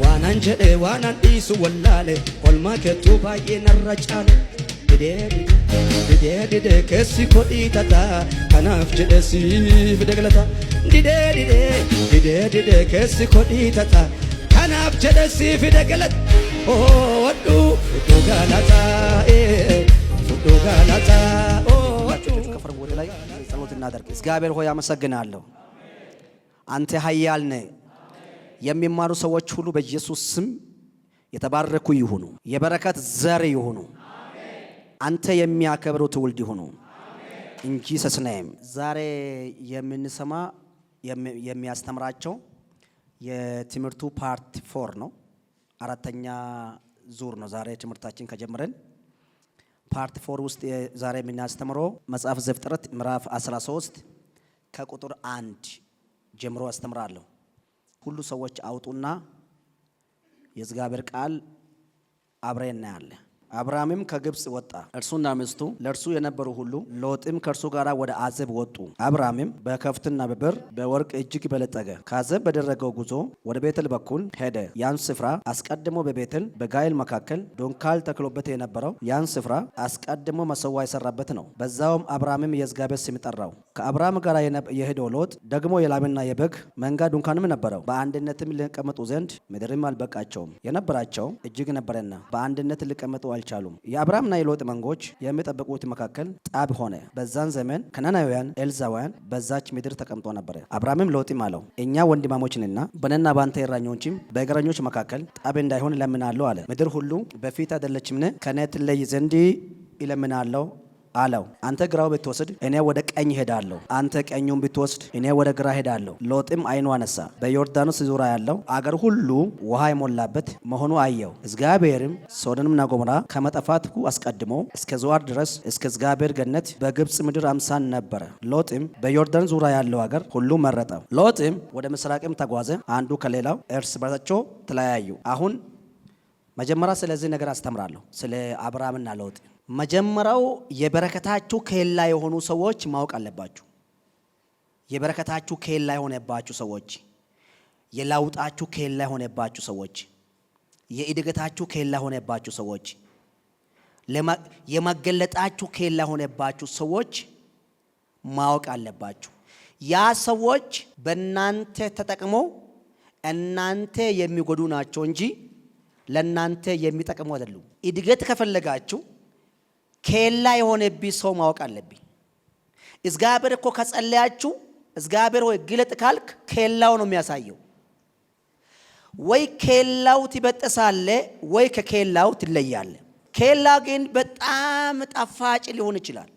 Waanan jedhe waanan dhiisu wallaale, olmaa keettuu baay'ee narra caale. Didee didee didee keessi koo dhiitata, kanaaf jedhe siif galata. Didee didee didee didee keessi koo dhiitata, kanaaf jedhe siif galata. Oodhu fudhu galata, fudhu galata, oodhu. ከፍ አድርጉ ወደ ላይ፣ ጸሎት እናደርግ። እግዚአብሔር ሆይ አመሰግናለሁ። አንተ ኃያል ነህ። የሚማሩ ሰዎች ሁሉ በኢየሱስ ስም የተባረኩ ይሁኑ። የበረከት ዘር ይሁኑ። አንተ የሚያከብሩ ትውልድ ይሁኑ። In Jesus' name። ዛሬ የምንሰማ የሚያስተምራቸው የትምህርቱ part 4 ነው። አራተኛ ዙር ነው ዛሬ ትምህርታችን ከጀመረን። Part 4 ውስጥ ዛሬ የምናስተምረው መጽሐፍ ዘፍጥረት ምዕራፍ 13 ከቁጥር 1 ጀምሮ አስተምራለሁ። ሁሉ ሰዎች አውጡና የእግዚአብሔር ቃል አብረን እናያለን። አብርሃምም ከግብፅ ወጣ፣ እርሱና ሚስቱ፣ ለእርሱ የነበሩ ሁሉ፣ ሎጥም ከእርሱ ጋር ወደ አዜብ ወጡ። አብርሃምም በከብትና በብር በወርቅ እጅግ በለጠገ። ከአዜብ ባደረገው ጉዞ ወደ ቤቴል በኩል ሄደ። ያን ስፍራ አስቀድሞ በቤቴል በጋይል መካከል ድንኳን ተክሎበት የነበረው ያን ስፍራ አስቀድሞ መሠዊያ የሰራበት ነው። በዛውም አብርሃምም የእግዚአብሔር ስም ጠራው። ከአብርሃም ጋር የሄደው ሎጥ ደግሞ የላምና የበግ መንጋ ድንኳንም ነበረው። በአንድነትም ሊቀመጡ ዘንድ ምድርም አልበቃቸውም። የነበራቸው እጅግ ነበረና በአንድነት ሊቀመጡ አልቻሉም። የአብርሃምና የሎጥ መንጎች የሚጠብቁት መካከል ጠብ ሆነ። በዛን ዘመን ከነናውያን፣ ኤልዛውያን በዛች ምድር ተቀምጦ ነበረ። አብርሃምም ሎጥም አለው፣ እኛ ወንድማማቾች ነንና በእኔና በአንተ እረኞችም በእረኞች መካከል ጠብ እንዳይሆን እለምናለሁ አለ። ምድር ሁሉ በፊትህ አይደለችምን? ከእኔ ትለይ ዘንድ እለምናለሁ አለው። አንተ ግራው ብትወስድ እኔ ወደ ቀኝ ሄዳለሁ፣ አንተ ቀኙን ብትወስድ እኔ ወደ ግራ ሄዳለሁ። ሎጥም ዓይኑ አነሳ፣ በዮርዳኖስ ዙሪያ ያለው አገር ሁሉ ውሃ የሞላበት መሆኑ አየው። እግዚአብሔርም ሶዶምና ገሞራ ከማጥፋቱ አስቀድሞ እስከ ዞዓር ድረስ እስከ እግዚአብሔር ገነት በግብፅ ምድር አምሳል ነበረ። ሎጥም በዮርዳኖስ ዙሪያ ያለው አገር ሁሉ መረጠ። ሎጥም ወደ ምስራቅም ተጓዘ፣ አንዱ ከሌላው እርስ በርሳቸው ተለያዩ። አሁን መጀመሪያ ስለዚህ ነገር አስተምራለሁ፣ ስለ አብርሃምና ሎጥ። መጀመሪያው የበረከታችሁ ኬላ የሆኑ ሰዎች ማወቅ አለባችሁ። የበረከታችሁ ኬላ የሆነባችሁ ሰዎች፣ የለውጣችሁ ኬላ የሆነባችሁ ሰዎች፣ የእድገታችሁ ኬላ የሆነባችሁ ሰዎች፣ የመገለጣችሁ ኬላ የሆነባችሁ ሰዎች ማወቅ አለባችሁ። ያ ሰዎች በእናንተ ተጠቅመው እናንተ የሚጎዱ ናቸው እንጂ ለእናንተ የሚጠቅሙ አይደሉም። እድገት ከፈለጋችሁ ኬላ የሆነብኝ ሰው ማወቅ አለብኝ። እግዚአብሔር እኮ ከጸለያችሁ እግዚአብሔር ሆይ ግለጥ ካልክ ኬላው ነው የሚያሳየው። ወይ ኬላው ትበጥሳለ፣ ወይ ከኬላው ትለያለ። ኬላ ግን በጣም ጣፋጭ ሊሆን ይችላል።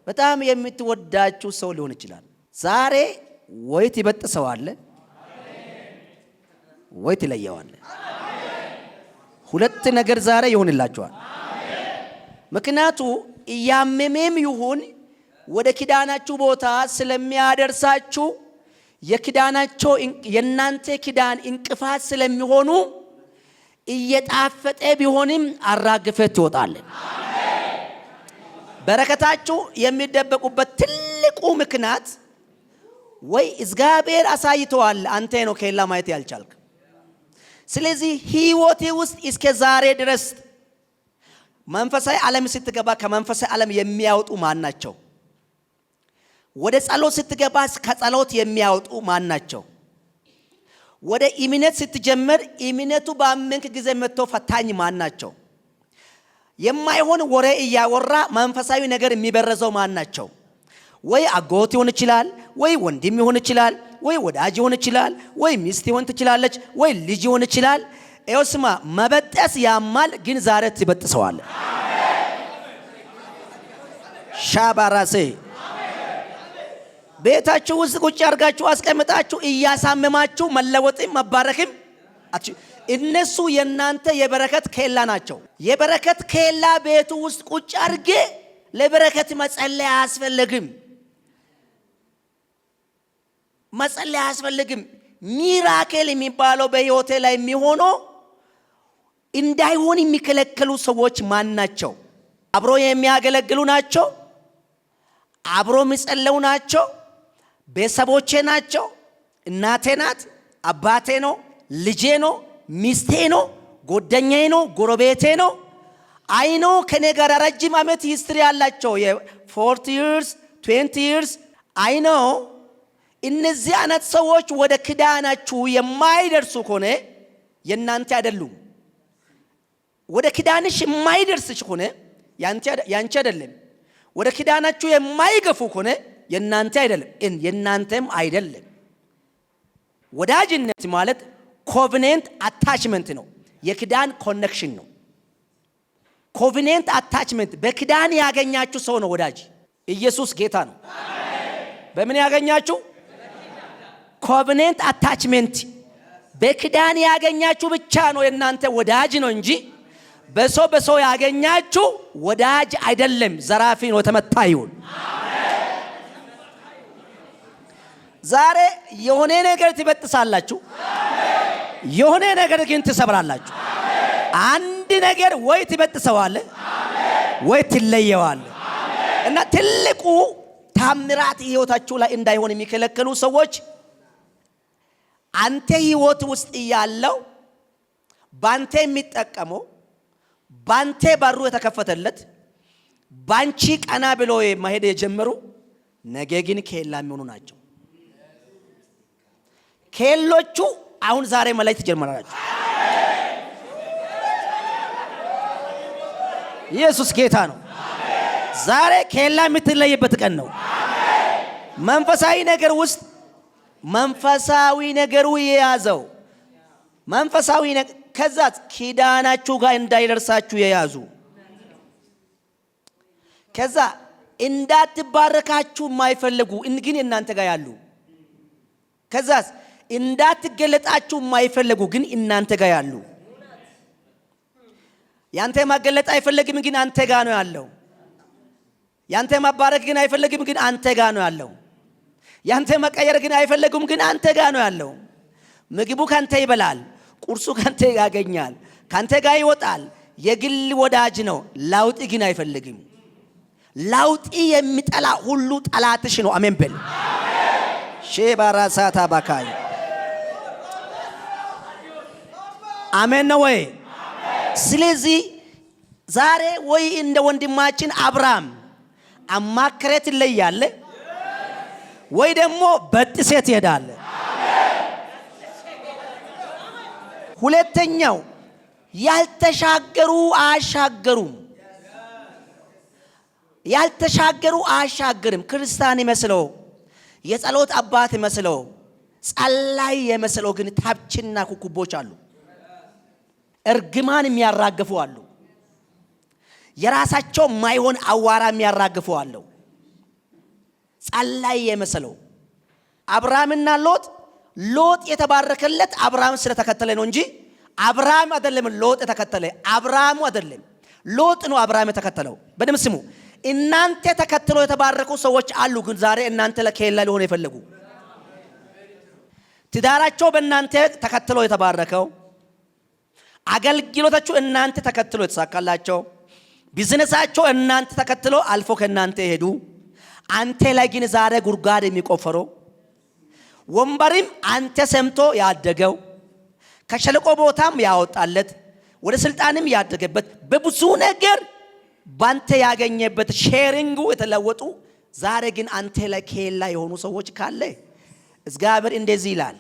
በጣም የምትወዳችሁ ሰው ሊሆን ይችላል። ዛሬ ወይ ትበጥሰዋለ ወይ ትለየዋለ። ሁለት ነገር ዛሬ ይሆንላችኋል። ምክንያቱ እያመመም ይሁን ወደ ኪዳናችሁ ቦታ ስለሚያደርሳችሁ የኪዳናቸው የእናንተ ኪዳን እንቅፋት ስለሚሆኑ እየጣፈጠ ቢሆንም አራግፈህ ትወጣለህ። በረከታችሁ የሚደበቁበት ትልቁ ምክንያት ወይ እግዚአብሔር አሳይተዋል፣ አንተ ነው ኬላ ማየት ያልቻልክ። ስለዚህ ህይወቴ ውስጥ እስከ ዛሬ ድረስ መንፈሳዊ ዓለም ስትገባ ከመንፈሳዊ ዓለም የሚያወጡ ማን ናቸው? ወደ ጸሎት ስትገባ ከጸሎት የሚያወጡ ማን ናቸው? ወደ እምነት ስትጀምር እምነቱ ባመንክ ጊዜ መጥቶ ፈታኝ ማን ናቸው? የማይሆን ወሬ እያወራ መንፈሳዊ ነገር የሚበረዘው ማን ናቸው? ወይ አጎት ሊሆን ይችላል፣ ወይ ወንድም ሊሆን ይችላል፣ ወይ ወዳጅ ሊሆን ይችላል፣ ወይ ሚስት ሊሆን ትችላለች፣ ወይ ልጅ ሊሆን ይችላል። ይኸው ስማ፣ መበጠስ ያማል፣ ግን ዛሬ ትበጥሰዋለህ። ሻባራሴ ቤታችሁ ውስጥ ቁጭ አድርጋችሁ አስቀምጣችሁ እያሳመማችሁ መለወጥም መባረክም እነሱ የእናንተ የበረከት ኬላ ናቸው። የበረከት ኬላ ቤቱ ውስጥ ቁጭ አድርጌ ለበረከት መጸለይ አያስፈልግም። መጸለይ አያስፈልግም። Miracle የሚባለው በህይወቴ ላይ የሚሆነው እንዳይሆን የሚከለክሉ ሰዎች ማን ናቸው? አብሮ የሚያገለግሉ ናቸው። አብሮ የሚጸልዩ ናቸው። ቤተሰቦቼ ናቸው። እናቴ ናት፣ አባቴ ነው፣ ልጄ ነው፣ ሚስቴ ነው፣ ጓደኛዬ ነው፣ ጎረቤቴ ነው። I know ከኔ ጋር ረጅም ዓመት history ያላቸው የ40 years፣ 20 years፣ I know። እነዚህ አይነት ሰዎች ወደ ኪዳናችሁ የማይደርሱ ከሆነ የእናንተ አይደሉም። ወደ ኪዳንሽ የማይደርስሽ ከሆነ ያንቺ አይደለም። ወደ ኪዳናችሁ የማይገፉ ከሆነ የእናንተ አይደለም፣ የእናንተም አይደለም። ወዳጅነት ማለት covenant attachment ነው፣ የኪዳን connection ነው። Covenant attachment፣ በኪዳን ያገኛችሁ ሰው ነው ወዳጅ። ኢየሱስ ጌታ ነው። በምን ያገኛችሁ? Covenant attachment፣ በኪዳን ያገኛችሁ ብቻ ነው የእናንተ ወዳጅ ነው እንጂ በሰው በሰው ያገኛችሁ ወዳጅ አይደለም፣ ዘራፊ ነው። ተመታ ይሁን። ዛሬ የሆነ ነገር ትበጥሳላችሁ፣ የሆነ ነገር ግን ትሰብራላችሁ። አንድ ነገር ወይ ትበጥሰዋለህ ወይ ትለየዋለህ። እና ትልቁ ታምራት ህይወታችሁ ላይ እንዳይሆን የሚከለክሉ ሰዎች አንተ ህይወት ውስጥ ያለው፣ ባንተ የሚጠቀመው፣ ባንተ በሩ የተከፈተለት፣ ባንቺ ቀና ብሎ መሄድ የጀመሩ ነገ ግን ኬላ የሚሆኑ ናቸው። ኬሎቹ አሁን ዛሬ መለየት ትጀምራላችሁ። ኢየሱስ ጌታ ነው። ዛሬ ኬላ የምትለይበት ቀን ነው። መንፈሳዊ ነገር ውስጥ መንፈሳዊ ነገሩ የያዘው መንፈሳዊ ከዛ ኪዳናችሁ ጋር እንዳይደርሳችሁ የያዙ፣ ከዛ እንዳትባረካችሁ የማይፈልጉ ግን እናንተ ጋር ያሉ፣ ከዛስ እንዳትገለጣችሁ የማይፈልጉ ግን እናንተ ጋር ያሉ፣ ያንተ ማገለጥ አይፈልግም ግን አንተ ጋር ነው ያለው። ያንተ ማባረክ ግን አይፈልግም ግን አንተ ጋር ነው ያለው። ያንተ መቀየር ግን አይፈልግም ግን አንተ ጋር ነው ያለው። ምግቡ ካንተ ይበላል፣ ቁርሱ ካንተ ያገኛል፣ ካንተ ጋር ይወጣል። የግል ወዳጅ ነው። ለውጥ ግን አይፈልግም። ለውጥ የሚጠላ ሁሉ ጠላትሽ ነው። አሜን በል። ሼባራሳታ ባካይ አሜን ነው ወይ? ስለዚህ ዛሬ ወይ እንደ ወንድማችን አብርሃም አማክሬ ትለያለህ ወይ ደግሞ በጥሴ ትሄዳለህ። ሁለተኛው ያልተሻገሩ አያሻገሩም። ያልተሻገሩ አያሻግርም። ክርስቲያን ይመስለው፣ የጸሎት አባት ይመስለው፣ ጸላይ የመስለው ግን ታብችና ኩኩቦች አሉ። እርግማን የሚያራግፉ አሉ። የራሳቸው ማይሆን አዋራ የሚያራግፉ አሉ። ጸላይ የመሰለው አብርሃምና ሎጥ፣ ሎጥ የተባረከለት አብርሃም ስለተከተለ ነው እንጂ አብርሃም አይደለም ሎጥ የተከተለ፣ አብርሃሙ አይደለም፣ ሎጥ ነው አብርሃም የተከተለው። በደምብ ስሙ። እናንተ ተከትለው የተባረኩ ሰዎች አሉ። ግን ዛሬ እናንተ ለኬላ ሊሆኑ የፈለጉ፣ ትዳራቸው በእናንተ ተከትሎ የተባረከው፣ አገልግሎታችሁ እናንተ ተከትሎ የተሳካላቸው፣ ቢዝነሳቸው እናንተ ተከትሎ አልፎ ከእናንተ ሄዱ። አንተ ላይ ግን ዛሬ ጉድጓድ የሚቆፈረው፣ ወንበርም አንተ ሰምቶ ያደገው፣ ከሸለቆ ቦታም ያወጣለት፣ ወደ ስልጣንም ያደገበት፣ በብዙ ነገር ባንተ ያገኘበት sharing ኡ የተለወጡ፣ ዛሬ ግን አንተ ላይ ኬላ የሆኑ ሰዎች ካለ እግዚአብሔር እንደዚህ ይላል፣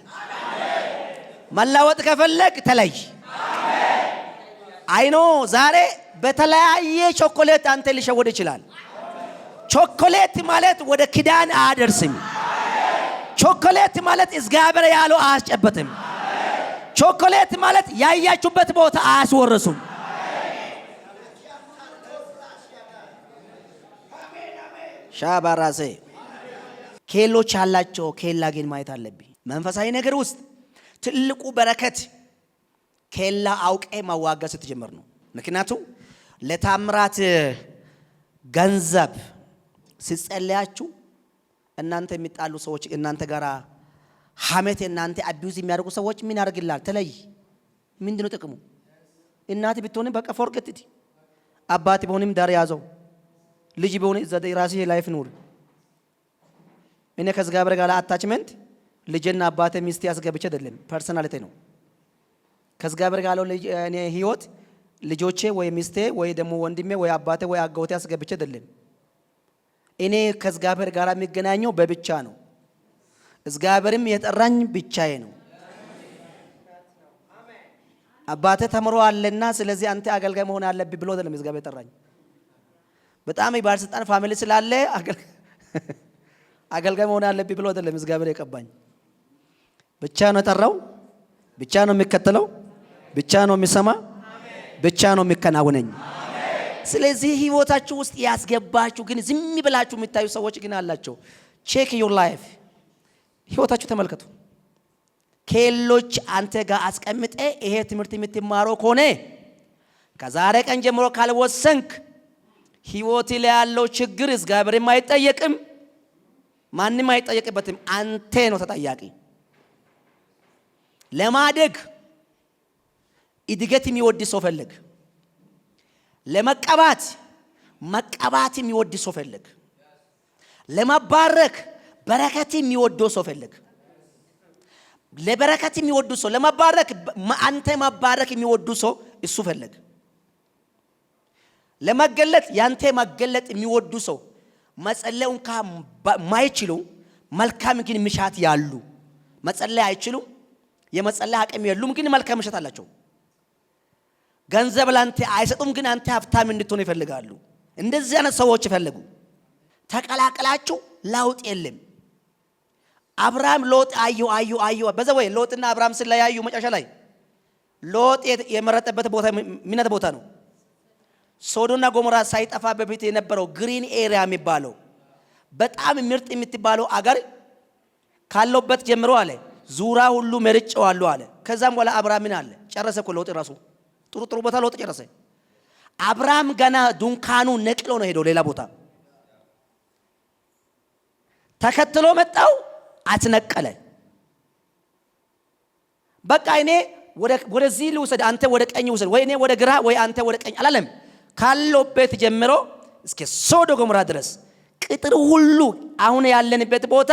መለወጥ ከፈለግ ተለይ። I know ዛሬ በተለያየ ቾኮሌት አንተ ሊሸወድ ይችላል። ቾኮሌት ማለት ወደ ኪዳን አያደርስም። ቾኮሌት ማለት እግዚአብሔር ያለው አያስጨበጥም። ቾኮሌት ማለት ያያችሁበት ቦታ አያስወርሱም። ሻባራሴ ኬሎች አላቸው። ኬላ ግን ማየት አለብኝ። መንፈሳዊ ነገር ውስጥ ትልቁ በረከት ኬላ አውቄ ማዋጋት ስትጀምር ነው። ምክንያቱም ለታምራት ገንዘብ ሲጸለያችሁ እናንተ የሚጣሉ ሰዎች፣ እናንተ ጋራ ሐሜት፣ እናንተ abuse የሚያደርጉ ሰዎች ምን ያደርግልሃል? ተለይ። ምንድነው ጥቅሙ? እናት ብትሆንም በቃ forget it፣ አባት ቢሆንም ዳር ያዘው፣ ልጅ ቢሆን እዛ ራስህ life ኑር። እኔ ከእግዚአብሔር ጋር attachment ልጅና አባቴ ሚስቴ አስገብቼ አይደለም፣ personality ነው። ከእግዚአብሔር ጋር ያለው እኔ ህይወት ልጆቼ ወይ ሚስቴ ወይ ደግሞ ወንድሜ ወይ አባቴ ወይ አጎቴ አስገብቼ አይደለም። እኔ ከእግዚአብሔር ጋር የሚገናኘው በብቻ ነው። እግዚአብሔርም የጠራኝ ብቻዬ ነው። አባቴ ተምሮ አለና ስለዚህ አንተ አገልጋይ መሆን አለብህ ብሎ አይደለም እግዚአብሔር የጠራኝ። በጣም የባለስልጣን family ስላለ አገልጋይ መሆን አለብህ ብሎ አይደለም እግዚአብሔር የቀባኝ። ብቻ ነው የጠራው፣ ብቻ ነው የሚከተለው፣ ብቻ ነው የሚሰማ፣ ብቻ ነው የሚከናወነኝ። ስለዚህ ህይወታችሁ ውስጥ ያስገባችሁ ግን ዝም ብላችሁ የሚታዩ ሰዎች ግን አላቸው። Check your life፣ ህይወታችሁ ተመልከቱ። ከሌሎች አንተ ጋር አስቀምጤ ይሄ ትምህርት የምትማረው ከሆነ ከዛሬ ቀን ጀምሮ ካልወሰንክ ህይወት ላይ ያለው ችግር እግዚአብሔርም አይጠየቅም፣ ማንም አይጠየቅበትም። አንተ ነው ተጠያቂ። ለማደግ እድገት የሚወድ ሰው ፈልግ። ለመቀባት መቀባት የሚወድ ሰው ፈልግ። ለመባረክ በረከት የሚወደው ሰው ፈልግ። ለበረከት የሚወዱ ሰው፣ ለመባረክ አንተ መባረክ የሚወዱ ሰው እሱ ፈልግ። ለመገለጥ ያንተ መገለጥ የሚወዱ ሰው፣ መጸለይ እንኳን ማይችሉ መልካም ግን ምሻት ያሉ፣ መጸለይ አይችሉም፣ የመጸለይ አቅም የሉም፣ ግን መልካም ምሻት አላቸው። ገንዘብ ላንተ አይሰጡም፣ ግን አንተ ሀብታም እንድትሆን ይፈልጋሉ። እንደዚህ አይነት ሰዎች ይፈልጉ። ተቀላቅላችሁ ለውጥ የለም። አብርሃም ሎጥ አዩ አዩ አዩ። በዛ ወይ ሎጥና አብርሃም ስለያዩ መጨረሻ ላይ ሎጥ የመረጠበት ቦታ ምን ቦታ ነው? ሶዶና ጎሞራ ሳይጠፋ በፊት የነበረው green area የሚባለው በጣም ምርጥ የምትባለው አገር ካለውበት ጀምሮ አለ ዙራ ሁሉ መርጬዋለሁ አለ። ከዛም በኋላ አብርሃም ምን አለ? ጨረሰ እኮ ሎጥ ራሱ ጥሩ ጥሩ ቦታ ሎጥ ጨረሰ። አብርሃም ገና ዱንካኑ ነቅሎ ነው ሄደው ሌላ ቦታ ተከትሎ መጣው አትነቀለ። በቃ እኔ ወደዚህ ልውሰድ፣ አንተ ወደ ቀኝ ውሰድ፣ ወይ እኔ ወደ ግራ ወይ አንተ ወደ ቀኝ አላለም። ካለበት ጀምሮ እስከ ሶዶ ገሞራ ድረስ ቅጥር ሁሉ አሁን ያለንበት ቦታ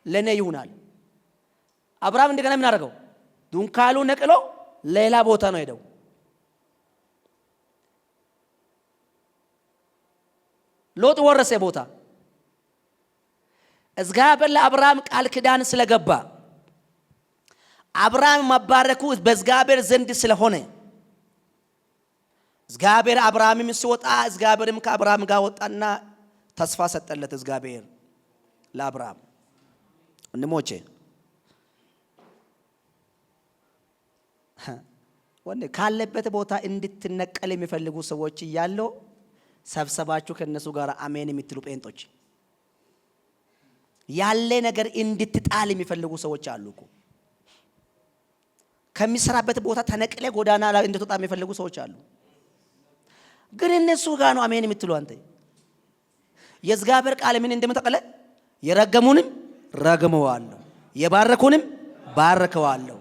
ለኔ ይሁናል። አብርሃም እንደገና ምን አደረገው? ዱንካኑ ነቅሎ ሌላ ቦታ ነው ሄደው። ሎጥ ወረሰ ቦታ። እግዚአብሔር ለአብርሃም ቃል ኪዳን ስለገባ፣ አብርሃም መባረኩ በእግዚአብሔር ዘንድ ስለሆነ፣ እግዚአብሔር አብርሃምም ሲወጣ እግዚአብሔርም ከአብርሃም ጋር ወጣና ተስፋ ሰጠለት እግዚአብሔር ለአብርሃም። ወንድሞቼ፣ ወንድ ካለበት ቦታ እንድትነቀል የሚፈልጉ ሰዎች እያለው ሰብሰባችሁ ከነሱ ጋር አሜን የምትሉ ጴንጦች፣ ያለ ነገር እንድትጣል የሚፈልጉ ሰዎች አሉ እኮ። ከሚሰራበት ቦታ ተነቅለ ጎዳና ላይ እንድትወጣ የሚፈልጉ ሰዎች አሉ። ግን እነሱ ጋር ነው አሜን የምትሉ አንተ። የእግዚአብሔር ቃል ምን እንደምታውቃለህ? የረገሙንም ረግመዋለሁ፣ የባረኩንም ባርከዋለሁ።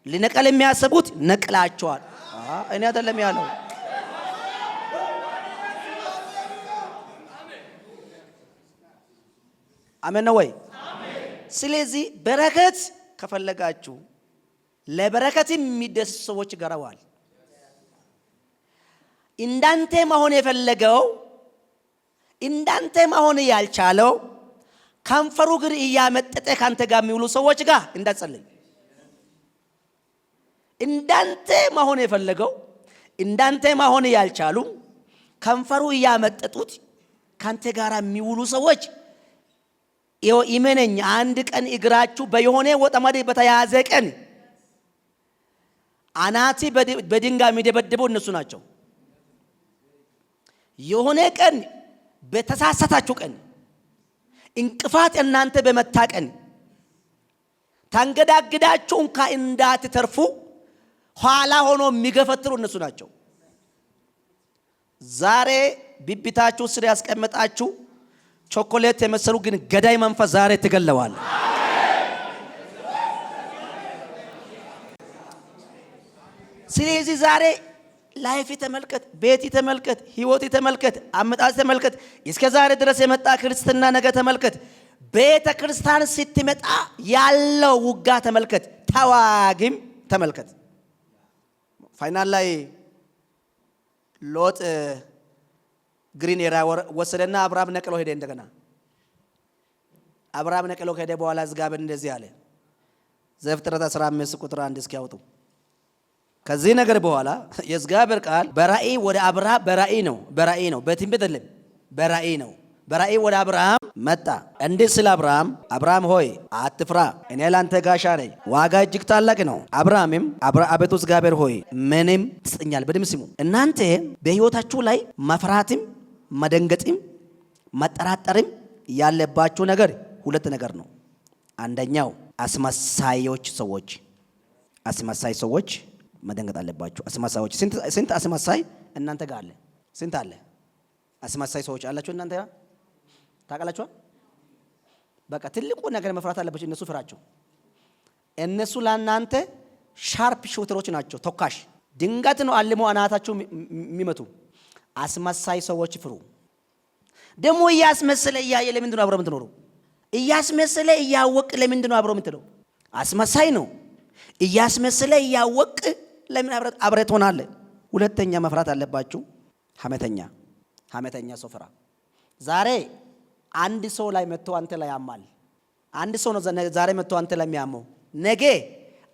ሊነቀል የሚያስቡት ነቅላቸዋል። እኔ አይደለም ያለው። አሜን ነው ወይ? ስለዚህ በረከት ከፈለጋችሁ ለበረከት የሚደርሱ ሰዎች ገረዋል። እንዳንተ መሆን የፈለገው፣ እንዳንተ መሆን ያልቻለው፣ ከንፈሩ ግን እያመጠጠ ካንተ ጋር የሚውሉ ሰዎች ጋር እንዳትጸልይ። እንዳንተ መሆን የፈለገው፣ እንዳንተ መሆን ያልቻሉ፣ ከንፈሩ እያመጠጡት ካንተ ጋር የሚውሉ ሰዎች ይመነኝ፣ አንድ ቀን እግራችሁ በየሆነ ወጠመድ በተያዘ ቀን አናቲ በድንጋይ የሚደበድበው እነሱ ናቸው። የሆነ ቀን በተሳሳታችሁ ቀን፣ እንቅፋት እናንተ በመታ ቀን ታንገዳግዳችሁ እንኳ እንዳትተርፉ ኋላ ሆኖ የሚገፈትሩ እነሱ ናቸው። ዛሬ ብብታችሁ ስር ያስቀመጣችሁ ቾኮሌት የመሰሉ ግን ገዳይ መንፈስ ዛሬ ትገለዋል። ስለዚህ ዛሬ life ተመልከት፣ ቤት ተመልከት፣ ህይወት ተመልከት፣ አመጣጥ ተመልከት፣ እስከ ዛሬ ድረስ የመጣ ክርስትና ነገ ተመልከት። ቤተ ክርስቲያን ስትመጣ ያለው ውጋ ተመልከት፣ ተዋጊም ተመልከት። Final ላይ ሎጥ green area ወሰደና አብርሃም ነቅሎ ሄደ። እንደገና አብርሃም ነቅሎ ከሄደ በኋላ እግዚአብሔር እንደዚህ አለ። ዘፍጥረት 15 ቁጥር 1 እስኪያወጡ ከዚህ ነገር በኋላ የእግዚአብሔር ቃል በራእይ ወደ አብርሃም፣ በራእይ ነው፣ በራእይ ነው፣ በትንቢት አይደለም፣ በራእይ ነው። በራእይ ወደ አብርሃም መጣ እንዲህ ስለ አብርሃም፣ አብርሃም ሆይ አትፍራ፣ እኔ ላንተ ጋሻ ነኝ፣ ዋጋ እጅግ ታላቅ ነው። አብርሃምም አቤቱ እግዚአብሔር ሆይ ምንም ትሰጠኛለህ? በደምብ ስሙ። እናንተ በሕይወታችሁ ላይ መፍራትም መደንገጥም መጠራጠርም ያለባችሁ ነገር ሁለት ነገር ነው። አንደኛው አስመሳዮች ሰዎች፣ አስመሳይ ሰዎች መደንገጥ አለባችሁ። አስመሳዮች፣ ስንት አስመሳይ እናንተ ጋር አለ? ስንት አለ? አስመሳይ ሰዎች አላችሁ እናንተ ጋር ታውቃላችኋል? በቃ ትልቁ ነገር መፍራት አለባችሁ። እነሱ ፍራቸው። እነሱ ለእናንተ sharp shooter ኦች ናቸው፣ ተኳሽ ድንገት ነው አልሞ አናታችሁ የሚመቱ። አስመሳይ ሰዎች ፍሩ። ደግሞ እያስመሰለ እያየ ለምንድን ነው አብሮ የምትኖሩ? እያስመሰለ እያወቅ ለምንድን ነው አብሮ የምትለው? አስመሳይ ነው። እያስመሰለ እያወቅ ለምን አብረህ ትሆናለህ? ሁለተኛ መፍራት አለባችሁ፣ ሐሜተኛ። ሐሜተኛ ሰው ፍራ። ዛሬ አንድ ሰው ላይ መጥቶ አንተ ላይ ያማል። አንድ ሰው ነው ዛሬ መጥቶ አንተ ላይ የሚያመው፣ ነገ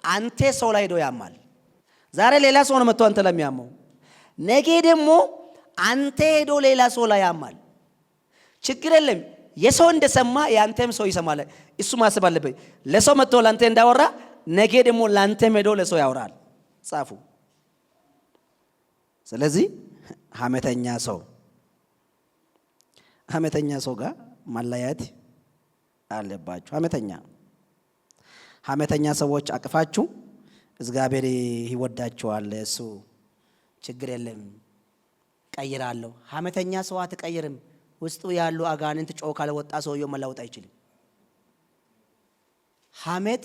አንተ ሰው ላይ ሄዶ ያማል። ዛሬ ሌላ ሰው ነው መጥቶ አንተ ላይ የሚያመው፣ ነገ ደግሞ አንተ ሄዶ ሌላ ሰው ላይ ያማል። ችግር የለም። የሰው እንደሰማ የአንተም ሰው ይሰማል። እሱ ማሰብ አለበት። ለሰው መጥቶ ለአንተ እንዳወራ ነገ ደግሞ ለአንተም ሄዶ ለሰው ያወራል። ጻፉ። ስለዚህ ሐሜተኛ ሰው ጋር መለያየት አለባችሁ። ሐሜተኛ ሰዎች አቅፋችሁ እግዚአብሔር ይወዳችኋል፣ እሱ ችግር የለም ቀይራለሁ። ሐሜተኛ ሰው አትቀይርም። ውስጡ ያሉ አጋንንት ጮ ካልወጣ ሰውየው መለወጥ አይችልም። ሐሜት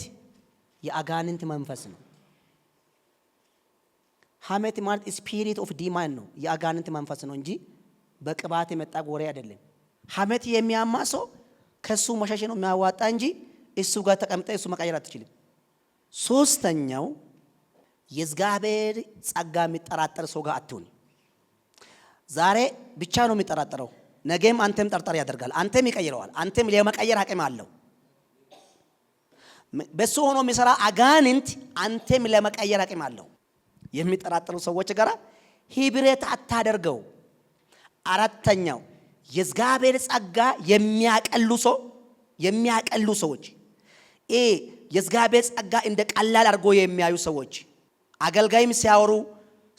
የአጋንንት መንፈስ ነው። ሐሜት ማለት spirit of demon ነው፣ የአጋንንት መንፈስ ነው እንጂ በቅባት የመጣ ወሬ አይደለም። ሐሜት የሚያማ ሰው ከሱ መሸሽ ነው የሚያዋጣ እንጂ እሱ ጋር ተቀምጠ እሱ መቀየር አትችልም። ሶስተኛው የእግዚአብሔር ጸጋ የሚጠራጠር ሰው ጋር አትሁን። ዛሬ ብቻ ነው የሚጠራጠረው፣ ነገም አንተም ጠርጠር ያደርጋል፣ አንተም ይቀይረዋል፣ አንተም የመቀየር አቅም አለው። በሱ ሆኖ የሚሰራ አጋንንት አንተም ለመቀየር አቅም አለው። የሚጠራጠሩ ሰዎች ጋር ህብረት አታደርገው። አራተኛው የእግዚአብሔር ጸጋ የሚያቀሉ ሰዎች፣ የእግዚአብሔር ጸጋ እንደ ቀላል አድርጎ የሚያዩ ሰዎች፣ አገልጋይም ሲያወሩ፣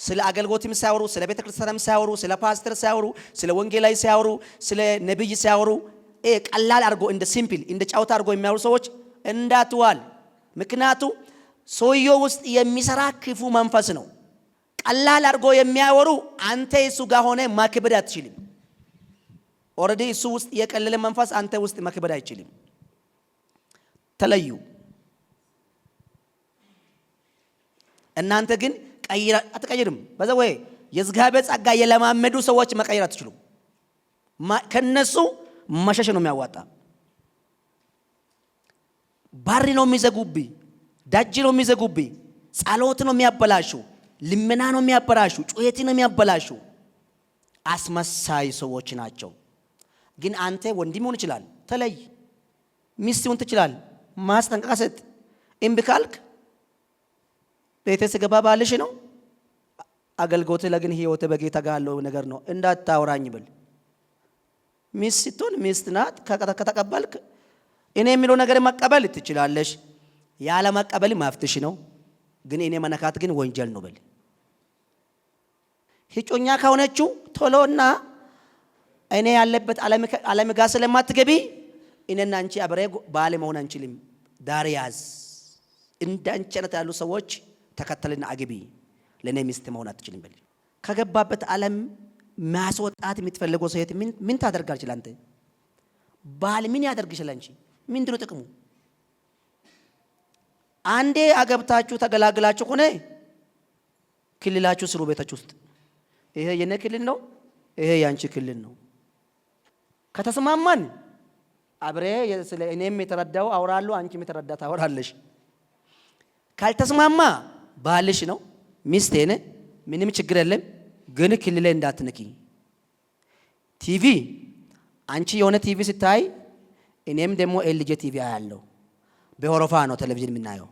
ስለ አገልግሎትም ሲያወሩ፣ ስለ ቤተ ክርስቲያንም ሲያወሩ፣ ስለ ፓስተር ሲያወሩ፣ ስለ ወንጌላዊ ሲያወሩ፣ ስለ ነቢይ ሲያወሩ ቀላል አድርጎ እንደ simple እንደ ጨዋታ አድርጎ የሚያወሩ ሰዎች እንዳትዋል። ምክንያቱ ሰውየው ውስጥ የሚሰራ ክፉ መንፈስ ነው። ቀላል አድርጎ የሚያወሩ አንተ እሱ ጋር ሆነ ማክበድ አትችልም። Already እሱ ውስጥ የቀለለ መንፈስ አንተ ውስጥ መክበድ አይችልም። ተለዩ። እናንተ ግን ቀይራ አትቀይርም። በዛ ወይ የእግዚአብሔር ጸጋ የለማመዱ ሰዎች መቀየር አትችሉም። ከነሱ መሸሽ ነው የሚያዋጣ። በር ነው የሚዘጉብህ፣ ደጅ ነው የሚዘጉብህ፣ ጸሎት ነው የሚያበላሹ፣ ልመና ነው የሚያበላሹ፣ ጩኸት ነው የሚያበላሹ። አስመሳይ ሰዎች ናቸው። ግን አንተ ወንድም ሆን ይችላል፣ ተለይ። ሚስት ሆን ትችላል፣ ማስጠንቀቂያ ስጥ። እምቢ ካልክ ቤቴ ስገባ ባልሽ ነው፣ አገልግሎት ለግን ህይወት በጌታ ጋር ያለው ነገር ነው፣ እንዳታወራኝ ብል። ሚስት ስትሆን ሚስት ናት። ከተቀበልክ እኔ የሚለው ነገር መቀበል ትችላለሽ፣ ያለ መቀበል መብትሽ ነው። ግን እኔ መነካት ግን ወንጀል ነው በል። እጮኛ ከሆነችው ቶሎና እኔ ያለበት ዓለም ጋር ስለማትገቢ እኔና አንቺ አብሬ ባል መሆን አንችልም። ዳር ያዝ። እንዳንቺ አይነት ያሉ ሰዎች ተከተልና አግቢ፣ ለእኔ ሚስት መሆን አትችልም በል። ከገባበት ዓለም ማስወጣት የምትፈልገው ሴት ምን ታደርጋለች? አንተ ባል ምን ያደርግሻል? አንቺ ምንድነው ጥቅሙ? አንዴ አገብታችሁ ተገላግላችሁ ከሆነ ክልላችሁ ስሩ። ቤታችሁ ውስጥ ይሄ የኔ ክልል ነው፣ ይሄ ያንቺ ክልል ነው። ከተስማማን አብሬ ስለ እኔም የተረዳው አውራለሁ፣ አንቺም የተረዳ ታወራለሽ። ካልተስማማ ባልሽ ነው፣ ሚስቴ ነህ፣ ምንም ችግር የለም፣ ግን ክልሌ እንዳትነኪ። ቲቪ አንቺ የሆነ ቲቪ ስታይ እኔም ደግሞ ኤልጄ ቲቪ አያለሁ። በሆሮፋ ነው ቴሌቪዥን የምናየው።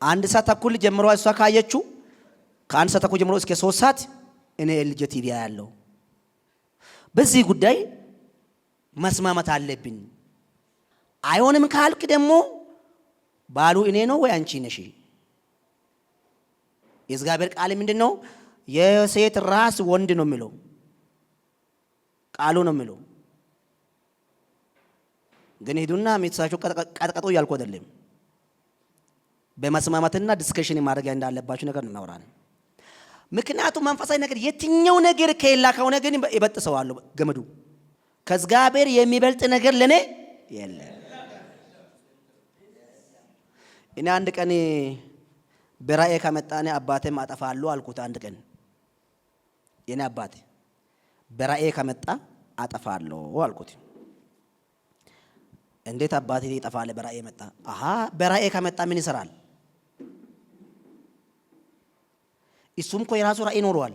1 ሰዓት ተኩል ጀምሮ እሷ ካየችው ከ1 ሰዓት ተኩል ጀምሮ እስከ 3 ሰዓት እኔ ኤልጄ ቲቪ አያለሁ። በዚህ ጉዳይ መስማማት አለብን። አይሆንም ካልክ ደግሞ ባሉ እኔ ነው ወይ አንቺ ነሽ? የእግዚአብሔር ቃል ምንድን ነው? የሴት ራስ ወንድ ነው የሚለው ቃሉ ነው የሚለው። ግን ሂዱና ሚስታችሁ ቀጥቀጡ እያልኩ አይደለም። በመስማማትና discussion ማድረግ እንዳለባችሁ ነገር ነው እናወራለን። ምክንያቱም መንፈሳዊ ነገር የትኛው ነገር ከሌላ ከሆነ ግን ይበጥሰዋለሁ ገመዱ። ከእግዚአብሔር የሚበልጥ ነገር ለኔ የለም። እኔ አንድ ቀን በራእይ ከመጣ እኔ አባቴም አጠፋለሁ አልኩት። አንድ ቀን የኔ አባቴ በራእይ ከመጣ አጠፋለሁ አልኩት። እንዴት አባቴ ይጠፋል? በራእይ መጣ። አሃ፣ በራእይ ከመጣ ምን ይሰራል? እሱም እኮ የራሱ ራእይ ኖሯል።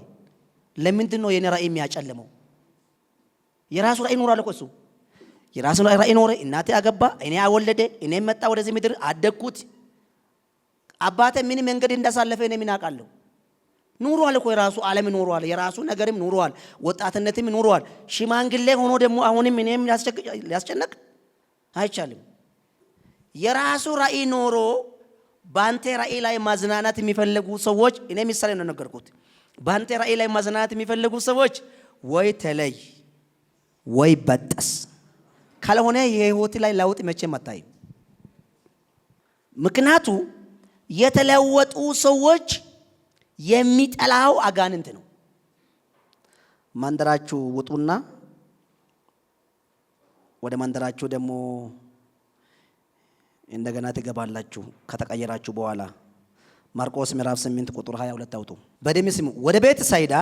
ለምንድን ነው የኔ ራእይ የሚያጨልመው? የራሱ ራእይ ኖሯል እኮ እሱ፣ የራሱ ራእይ ኖረ። እናቴ አገባ፣ እኔ አወለደ፣ እኔ መጣ ወደዚህ ምድር አደግኩት። አባቴ ምን መንገድ እንዳሳለፈ እኔ ምን አውቃለሁ? ኑሯል እኮ፣ የራሱ ዓለም ኖሯል፣ የራሱ ነገርም ኑሯል፣ ወጣትነትም ኑሯል። ሽማግሌ ሆኖ ደግሞ አሁንም እኔም ሊያስጨንቅ አይቻልም። የራሱ ራእይ ኖሮ በአንተ ራእይ ላይ ማዝናናት የሚፈልጉ ሰዎች፣ እኔ ምሳሌ ነው ነገርኩት። በአንተ ራእይ ላይ ማዝናናት የሚፈልጉ ሰዎች ወይ ተለይ ወይ በጠስ፣ ካልሆነ የህይወት ላይ ለውጥ መቼም አታይም። ምክንያቱ የተለወጡ ሰዎች የሚጠላው አጋንንት ነው። መንደራችሁ ውጡና ወደ መንደራችሁ ደግሞ እንደገና ትገባላችሁ ከተቀየራችሁ በኋላ። ማርቆስ ምዕራፍ 8 ቁጥር 22 አውጡ። በደምብ ስሙ። ወደ ቤተ ሳይዳ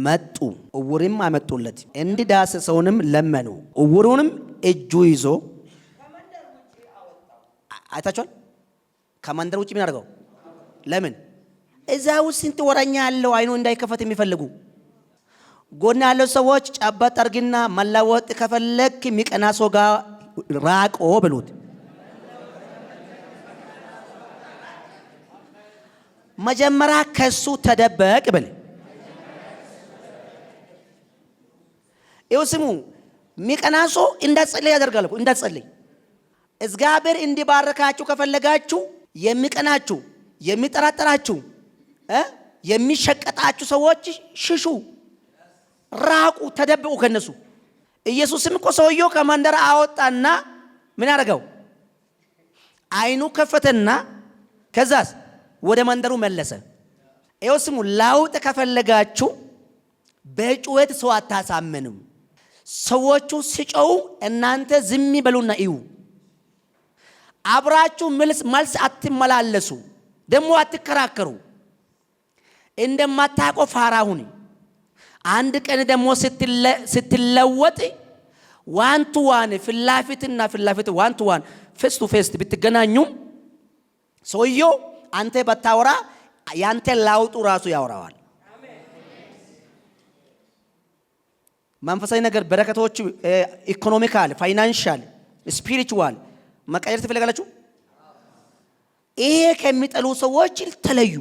መጡ፣ እውርም አመጡለት፣ እንዲዳስሰውንም ለመኑ። እውሩንም እጁ ይዞ፣ አይታችኋል። ከመንደር ውጭ ምን አድርገው? ለምን? እዛ ውስጥ ስንት ወረኛ ያለው አይኑ እንዳይከፈት የሚፈልጉ። ጎን ያለው ሰዎች ጨበጥ አርግና መለወጥ ከፈለክ የሚቀና ሰው ጋር ራቆ ብሉት። መጀመሪያ ከሱ ተደበቅ ብል። ይኸው ስሙ፣ የሚቀና ሰው እንዳትጸልይ ያደርጋል እኮ፣ እንዳትጸልይ። እግዚአብሔር እንዲባረካችሁ ከፈለጋችሁ የሚቀናችሁ፣ የሚጠራጠራችሁ፣ የሚሸቀጣችሁ ሰዎች ሽሹ፣ ራቁ፣ ተደብቁ ከነሱ። ኢየሱስም እኮ ሰውየው ከመንደር አወጣና ምን አደረገው? አይኑ ከፈተና ከዛስ ወደ መንደሩ መለሰ። ይኸው ስሙ፣ ለውጥ ከፈለጋችሁ በጩኸት ሰው አታሳምኑም። ሰዎቹ ሲጮሁ እናንተ ዝም በሉና እዩ። አብራችሁ መልስ መልስ አትመላለሱ፣ ደግሞ አትከራከሩ። እንደማታውቀው ፋራ ሁን። አንድ ቀን ደግሞ ስትለወጥ one to one፣ ፊትለፊትና ፊትለፊት፣ one to one፣ face to face ብትገናኙም ሰውየው አንተ ባታወራ ያንተ ለውጡ ራሱ ያወራዋል። መንፈሳዊ ነገር በረከቶች economical፣ financial፣ spiritual መቀየር ትፈልጋላችሁ? ይሄ ከሚጠሉ ሰዎች ተለዩ።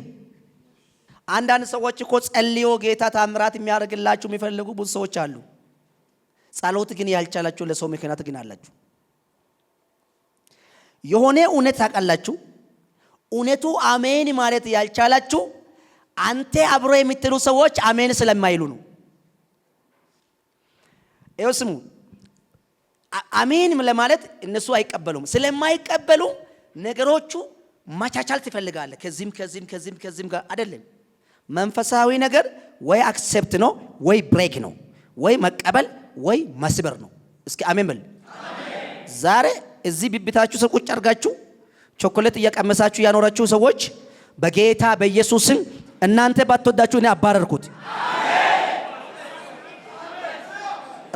አንዳንድ ሰዎች እኮ ጸልዮ ጌታ ታምራት የሚያደርግላችሁ የሚፈልጉ ብዙ ሰዎች አሉ። ጸሎት ግን ያልቻላችሁ ለሰው ምክንያት ግን አላችሁ። የሆነ እውነት ታውቃላችሁ። እውነቱ አሜን ማለት ያልቻላችሁ አንተ አብሮ የምትሉ ሰዎች አሜን ስለማይሉ ነው። ይኸው ስሙ፣ አሜን ለማለት እነሱ አይቀበሉም። ስለማይቀበሉ ነገሮቹ ማቻቻል ትፈልጋለህ። ከዚህም ከዚህም ከዚህም ከዚህም ጋር አይደለም። መንፈሳዊ ነገር ወይ accept ነው ወይ break ነው፣ ወይ መቀበል ወይ መስበር ነው። እስኪ አሜን በል። ዛሬ እዚህ ብብታችሁ ስር ቁጭ አድርጋችሁ ቾኮሌት እየቀመሳችሁ ያኖራችሁ ሰዎች በጌታ በኢየሱስ ስም እናንተ ባትወዳችሁ እኔ አባረርኩት።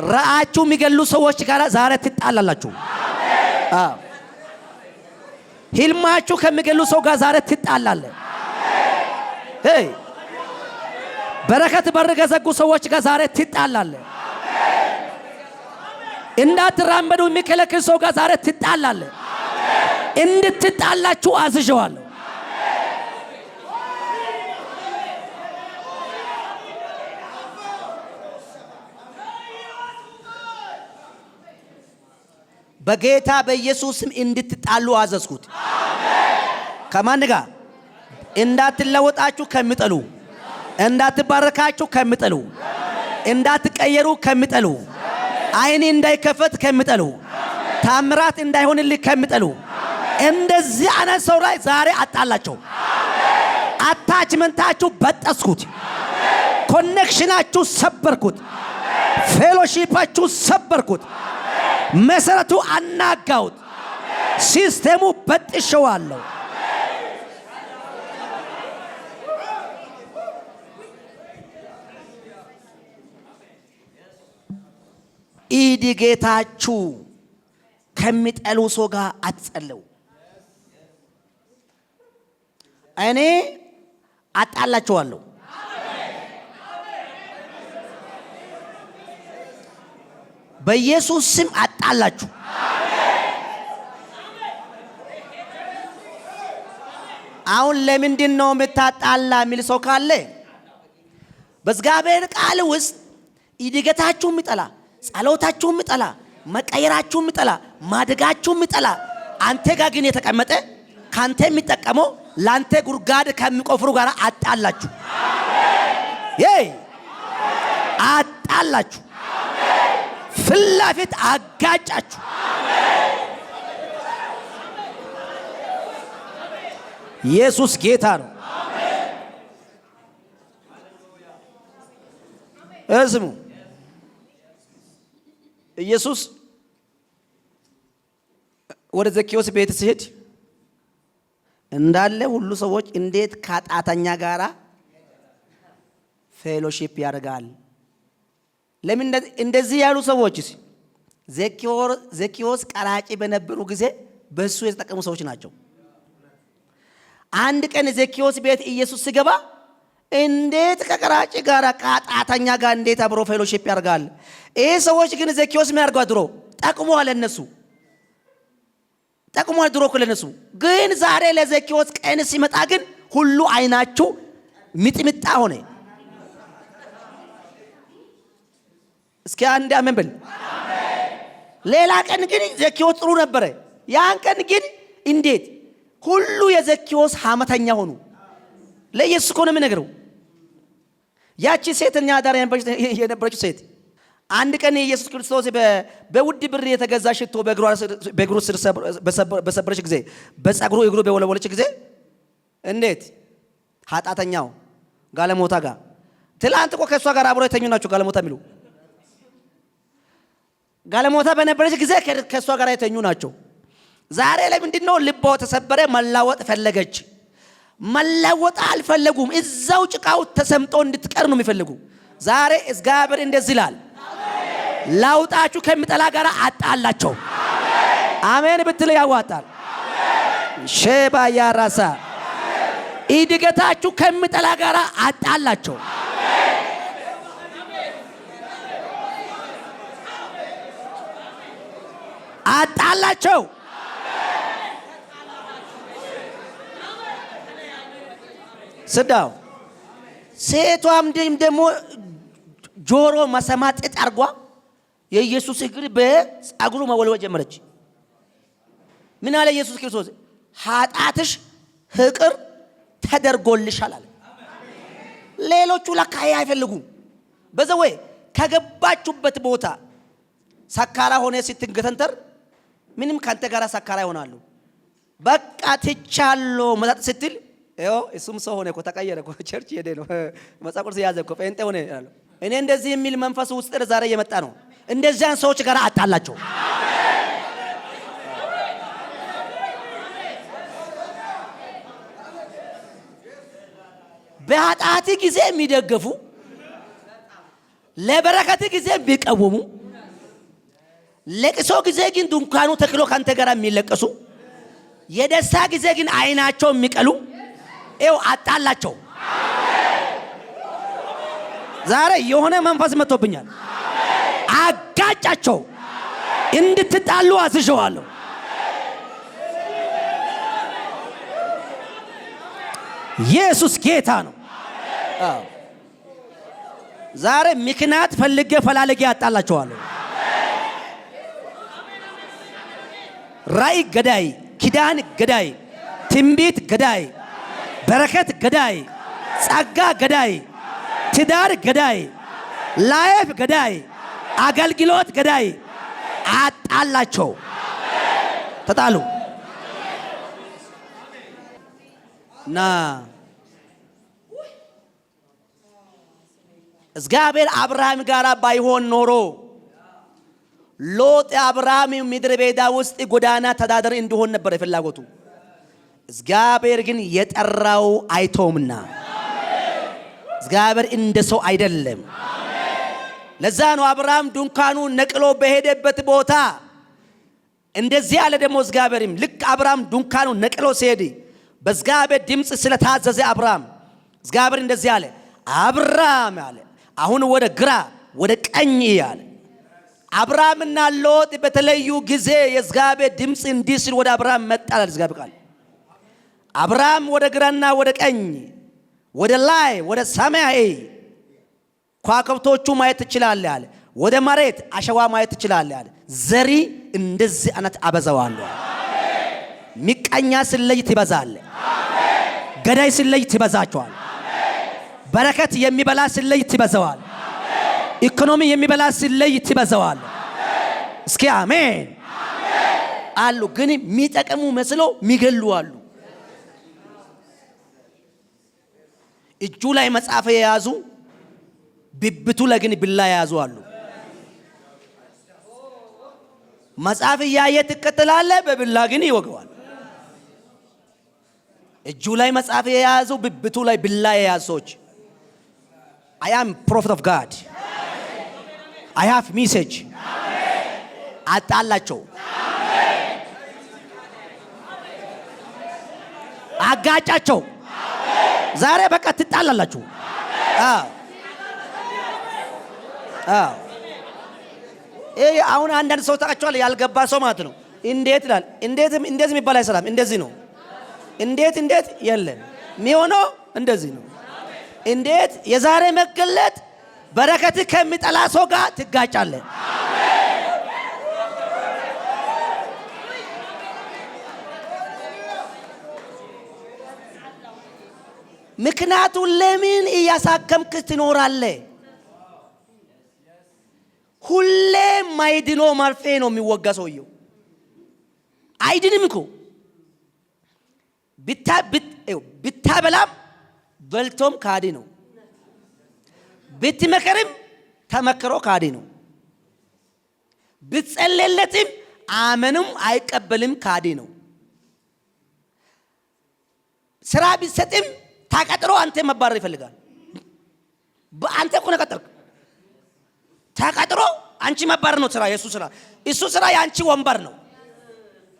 ራእያችሁ የሚገሉ ሰዎች ጋር ዛሬ ትጣላላችሁ። ህልማችሁ ከሚገሉ ሰው ጋር ዛሬ ትጣላለ። Hey፣ በረከት በር ከዘጉ ሰዎች ጋር ዛሬ ትጣላለ። እንዳትራመዱ የሚከለክል ሰው ጋር ዛሬ ትጣላለ። እንድትጣላችሁ አዝዤዋለሁ። በጌታ በኢየሱስ ስም እንድትጣሉ አዘዝኩት። ከማን ጋር? እንዳትለወጣችሁ ከሚጠሉ፣ እንዳትባረካችሁ ከሚጠሉ፣ እንዳትቀየሩ ከሚጠሉ፣ አይን እንዳይከፈት ከሚጠሉ፣ ታምራት እንዳይሆንልህ ከሚጠሉ እንደዚህ አይነት ሰው ላይ ዛሬ አጣላቸው። Attachment ኣችሁ በጠስኩት። Connection ኣችሁ ሰበርኩት። Fellowship ኣችሁ ሰበርኩት። መሰረቱ አናጋውት። System ኡ በጥሸዋለሁ። እድገታችሁ ከሚጠሉ ሰው ጋር አትጸለው። እኔ አጣላቸዋለሁ። በኢየሱስ ስም አጣላችሁ። አሁን ለምንድን ነው የምታጣላ የሚል ሰው ካለ በእግዚአብሔር ቃል ውስጥ እድገታችሁ የሚጠላ፣ ጸሎታችሁ የሚጠላ፣ መቀየራችሁ የሚጠላ፣ ማደጋችሁ የሚጠላ፣ አንተ ጋር ግን የተቀመጠ ካንተ የሚጠቀመው ላንተ ጉድጓድ ከሚቆፍሩ ጋር አጣላችሁ። ይይ አጣላችሁ። ፊት ለፊት አጋጫችሁ። ኢየሱስ ጌታ ነው። እስሙ ኢየሱስ ወደ ዘኬዎስ ቤት ሲሄድ እንዳለ ሁሉ ሰዎች እንዴት ከኃጢአተኛ ጋራ fellowship ያደርጋል? ለምን እንደዚህ ያሉ ሰዎች ዘኬዎስ ቀራጭ በነበሩ ጊዜ በሱ የተጠቀሙ ሰዎች ናቸው። አንድ ቀን ዘኬዎስ ቤት ኢየሱስ ሲገባ እንዴት ከቀራጭ ጋር ከኃጢአተኛ ጋር እንዴት አብሮ fellowship ያደርጋል? ይሄ ሰዎች ግን ዘኬዎስ ምን ያደርጓል? ድሮ ጠቅሟል፣ ለነሱ ጠቅሟል። ድሮ እኮ ለነሱ ግን ዛሬ ለዘኬዎስ ቀን ሲመጣ ግን ሁሉ አይናችሁ ሚጥሚጣ ሆነ። እስኪ አንድ አሜን በል። ሌላ ቀን ግን ዘኬዎስ ጥሩ ነበረ። ያን ቀን ግን እንዴት ሁሉ የዘኬዎስ ሐመተኛ ሆኑ። ለኢየሱስ እኮ ነው የሚነግረው። ያቺ ሴተኛ አዳሪ የነበረችው ሴት አንድ ቀን ኢየሱስ ክርስቶስ በውድ ብር የተገዛ ሽቶ በእግሩ ስር በሰበረች ጊዜ፣ በጸጉሩ እግሩ በወለወለች ጊዜ እንዴት ኃጢአተኛው ጋለሞታ ጋር ትላንት እኮ ከእሷ ጋር አብሮ የተኙ ናቸው። ጋለሞታ የሚሉ ጋለሞታ በነበረች ጊዜ ከእሷ ጋር የተኙ ናቸው። ዛሬ ለምንድን ነው ልቧ ተሰበረ? መላወጥ ፈለገች። መላወጥ አልፈለጉም። እዛው ጭቃው ተሰምጦ እንድትቀር ነው የሚፈልጉ። ዛሬ እግዚአብሔር እንደዚህ ይላል፣ ላውጣችሁ ከሚጠላ ጋር አጣላቸው። አሜን ብትል ያዋጣል። ሼባ ያራሳ እድገታችሁ ከሚጠላ ጋር አጣላቸው። አጣላቸው። ስዳው ሴቷም ደግሞ ጆሮ መሰማ ጥጥ አርጓ የኢየሱስ እግር በጸጉሩ መወልወል ጀመረች። ምን አለ ኢየሱስ ክርስቶስ? ኃጢአትሽ ይቅር ተደርጎልሻል አለ። ሌሎቹ ለካ ይሄ አይፈልጉም። በዘወይ ከገባችሁበት ቦታ ሰካራ ሆነ ስትንገተንተር ምንም ካንተ ጋር ሰካራ ይሆናሉ። በቃ ትቻለሁ መጠጥ ስትል ይኸው እሱም ሰው ሆነ እኮ ተቀየረ እኮ church ሄደ ነው መጽሐፍ ቅዱስ ያዘ እኮ ጴንጤ ሆነ ይላሉ። እኔ እንደዚህ የሚል መንፈስ ውስጥ ዛሬ እየመጣ ነው። እንደዚያን ሰዎች ጋር አጣላቸው። በኃጢአት ጊዜ የሚደገፉ፣ ለበረከት ጊዜ የሚቀወሙ፣ ለቅሶ ጊዜ ግን ድንኳኑ ተክሎ ካንተ ጋር የሚለቀሱ የደስታ ጊዜ ግን አይናቸው የሚቀሉ ይኸው አጣላቸው። ዛሬ የሆነ መንፈስ መጥቶብኛል። አጋጫቸው። እንድትጣሉ አዝዤዋለሁ። ኢየሱስ ጌታ ነው። አዎ ዛሬ ምክንያት ፈልጌ ፈላልጌ አጣላቸዋለሁ። ራእይ ገዳይ፣ ኪዳን ገዳይ፣ ትንቢት ገዳይ፣ በረከት ገዳይ፣ ጸጋ ገዳይ፣ ትዳር ገዳይ፣ life ገዳይ፣ አገልግሎት ገዳይ አጣላቸው። ተጣሉ እና እግዚአብሔር አብርሃም ጋር ባይሆን ኖሮ ሎጥ አብርሃም ምድረ በዳ ውስጥ ጎዳና ተዳዳሪ እንዲሆን ነበር የፍላጎቱ። እግዚአብሔር ግን የጠራው አይተውምና እግዚአብሔር እንደ ሰው አይደለም። ለዛ ነው አብርሃም ድንኳኑ ነቅሎ በሄደበት ቦታ እንደዚህ አለ። ደግሞ እግዚአብሔርም ልክ አብርሃም ድንኳኑ ነቅሎ ሲሄድ በእግዚአብሔር ድምፅ ስለታዘዘ አብርሃም እግዚአብሔር እንደዚህ አለ፣ አብርሃም አለ አሁን ወደ ግራ ወደ ቀኝ አለ። አብርሃምና ሎጥ በተለዩ ጊዜ የእግዚአብሔር ድምፅ እንዲህ ሲል ወደ አብርሃም መጣ አለ እግዚአብሔር ቃል። አብርሃም ወደ ግራና ወደ ቀኝ ወደ ላይ ወደ ሰማይ ከዋክብቶቹ ማየት ትችላለህ አለ። ወደ መሬት አሸዋ ማየት ትችላለህ አለ። ዘሪ እንደዚህ አይነት አበዛዋለሁ። ምቀኛ ስለይ ትበዛለህ። ገዳይ ስለይ ትበዛቸዋል። በረከት የሚበላ ስለይ ትበዛዋል። ኢኮኖሚ የሚበላ ስለይ ትበዛዋል። እስኪ አሜን አሉ። ግን የሚጠቅሙ መስሎ የሚገሉ አሉ። እጁ ላይ መጽሐፍ የያዙ ብብቱ ላይ ግን ቢላ የያዙ አሉ። መጽሐፍ እያየ ትከተላለህ፣ በቢላ ግን ይወገዋል። እጁ ላይ መጽሐፍ የያዙ ብብቱ ላይ ቢላ የያዙ ሰዎች I am prophet of God, I have message። አጣላቸው፣ አጋጫቸው። ዛሬ በቃ ትጣላላችሁ። አዎ አዎ። ይሄ አሁን አንዳንድ ሰው ታውቃቸዋለህ፣ ያልገባ ሰው ማለት ነው። እንዴት ይላል። እንዴት እንዴት የሚባል አይሰራም። እንደዚህ ነው። እንዴት እንዴት የለም። የሚሆነው እንደዚህ ነው። እንዴት የዛሬ መገለጥ በረከት ከሚጠላ ሰው ጋር ትጋጫለህ። ምክንያቱ ለምን እያሳከምክ ትኖራለህ? ሁሌ ማይድኖ መርፌ ነው የሚወጋ ሰውየው። አይድንም እኮ፣ ብታበላም በልቶም ካዲ ነው። ብትመከርም ተመክሮ ካዲ ነው። ብትጸልይለትም አመንም አይቀበልም ካዲ ነው። ስራ ቢሰጥም ታቀጥሮ አንተ መባረር ይፈልጋል። አንተ እኮ ነው የቀጠርክ። ተቀጥሮ አንቺ መባረር ነው ስራ፣ የእሱ ስራ። እሱ ስራ የአንቺ ወንበር ነው።